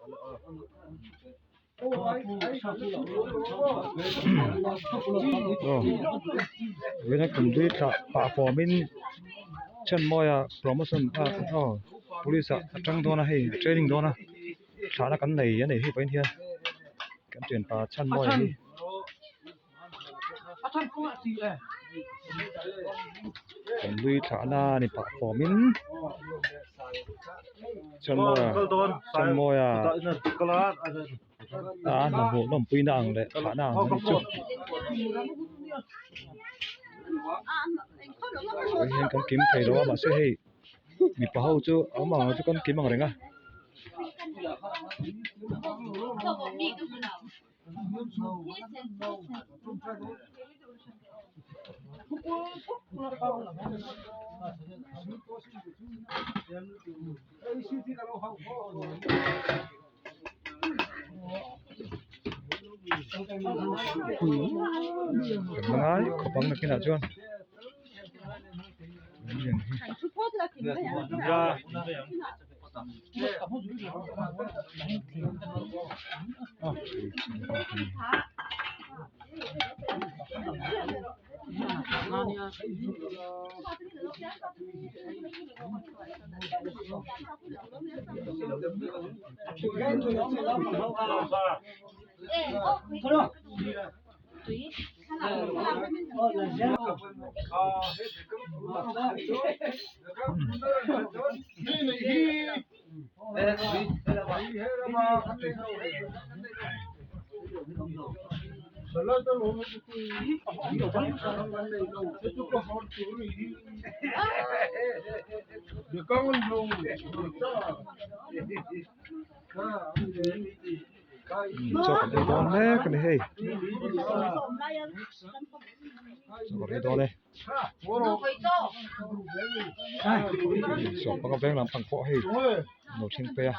Aw vawiin a kum hlui thlah pah fawmin Chhanmawia promotion a aw police ah a tang dawn a hei a training dawn a thlahna kan nei a ni hei vawiin hian kan thianpa Chhanmawia hi. Kum hlui thlahna a ni pah fawmin Chhanmawia Chhanmawia a hna hmuh lawmpuina ang leh thlahna ang a ni chu. Vawiin hian kan kim thei lo a mahse hei mipa ho chu awm ang chu kan kim ang reng a. Kan la ngai khawp ang nakinah chuan. Chaw kan ei dawn mek a ni hei chaw kan ei dawn e sawmpanga veng lampang pawh hei an lo thleng phei a.